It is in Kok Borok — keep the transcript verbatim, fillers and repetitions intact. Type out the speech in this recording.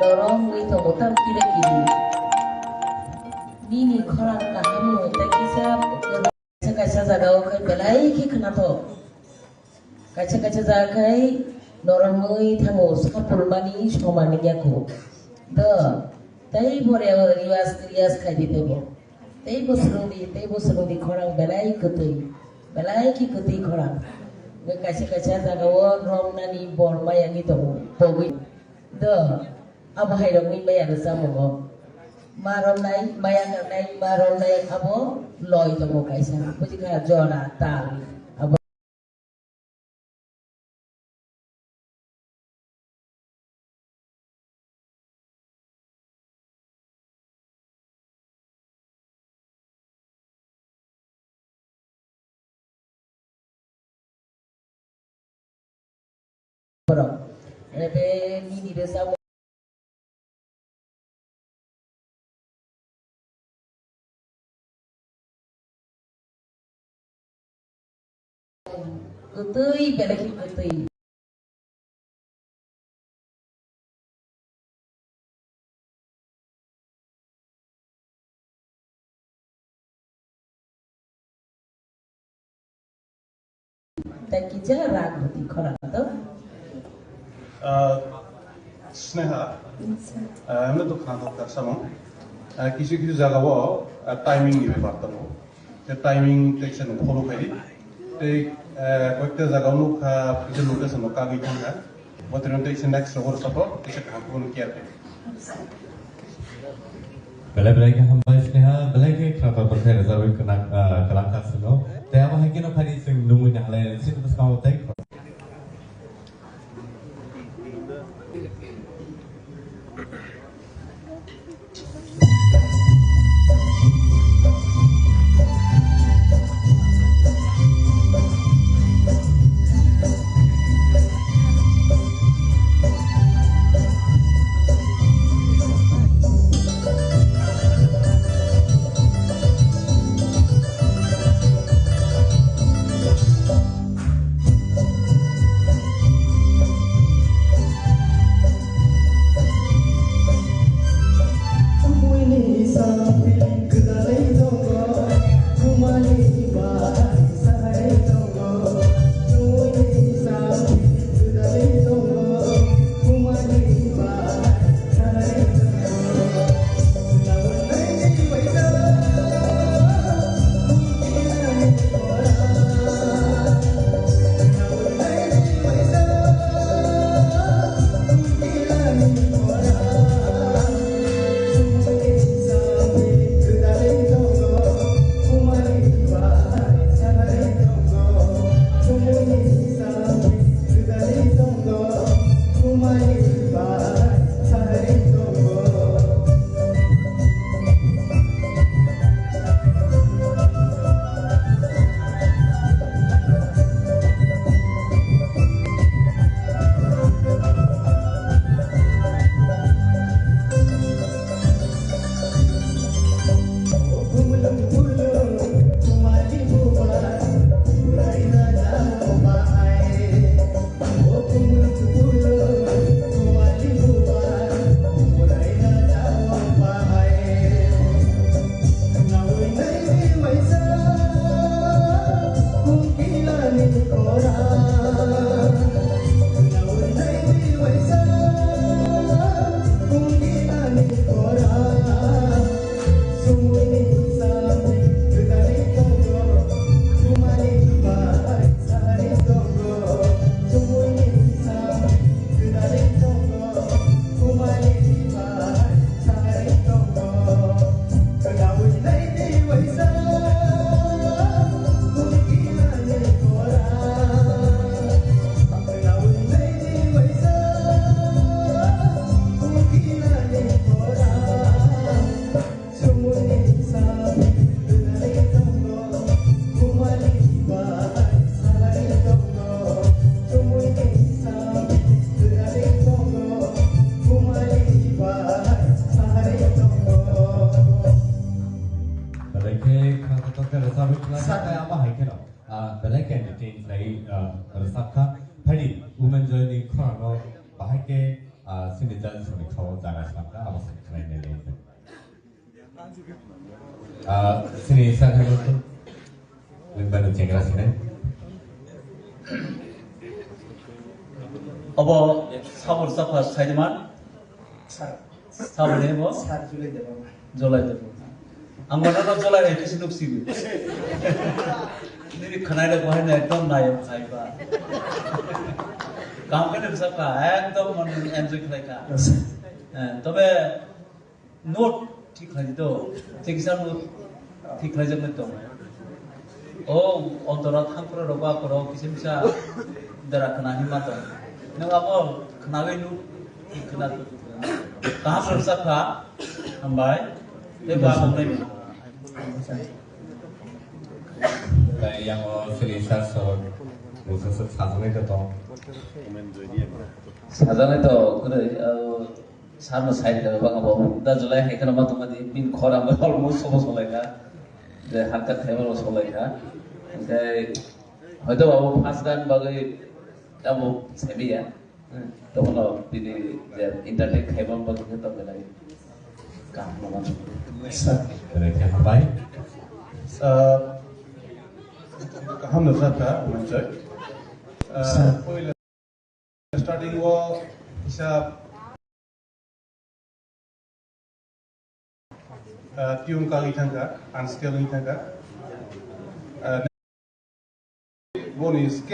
Norok wngwi tongo tam kiri kiri. Nini khorang kaham no tei kisa kaisa kaisa jaga o khai belai khe khwnathok. Kaisa kaisa jaga khai norok wngwi thango sapulmani soman wngya kho. Do, tei bo riyas riyas khai di tebo. Teibo swrwngdi, teibo swrwngdi khorang belai kwtwi, belai khe kwtwi khorang. Hwnkhe kaisa kaisa jagao romnani bor maya wngwi tongo, pogwi. Do, abo hai romwi maya rwchapmungo. Ma romnai, maya nangnai, ma romnai abo loi tongo kaisa. Buji kha jora, tal. Abo Borok. Ebe nini rwchapmung. Kwtwi belai khe kwtwi. Tei kisa rak rwdi khorang to. Ah, Sneha, ah, emne to khna thok tak samung. Ah, kisu kisu jaga o, ah, timing ni bepar tongo. Te timing tei se no follow khai di. Tei, ah, koyekta jaga o nukha, kisa location o kagwi thangkha. Bo tini tei se next rogo rwchapro, tei se kaham khe bono care khai. Belai belai khe hambai Sneha, belai khe khna thok khe rwchapwi khna, ah, kwlangkha sino. Tei abo hai kheno phai di chwng nungwi nahalai sini bwskango tei. Ah, chini judge rokni kha o jaga slamkha, abo se khlai nai le. Ah, chini sakha o nwng bani chengra sinai. Obo sabor chapha saiman. Sir. Saboni bo? Sir Julai Debbarma. Julai Debbarma. Ang mana no Julai hai kisi nuk sibi. Nini khanai da bahai na ekdom nai khai ba. Kam kene bisa ka ekdom mon enjoy khlai ka. Yes, sir. Eh, tobe note thik khlai do. Thik sa note thik khlai jang to. O ontora thangpra roba koro kisi bisa dara khna hima to. Nang abo khna gai nuk. Kaham rwchapha, hambai. Tei bo ang nai. Tei yang o sini sir so, busa so sajagwi to tong. Sajagwi to kwrwi, o, sir no side da bang bo. Da Julai hai khana ma tongmani, bin khora ma almost sobo solai kha. Je hakka thaiba ro solai kha. Tei hoito abo first dan bagwi abo sebiya. Tongno bini je entertain khaimang bagwi khe tong belai kaham no mano. Belai khe hambai. Ah, kaham no sakha, manjak. Ah, sir. Poila starting o kisa, ah, tune kagwi thangkha, unstable wngwi thangkha. Ah, boni scale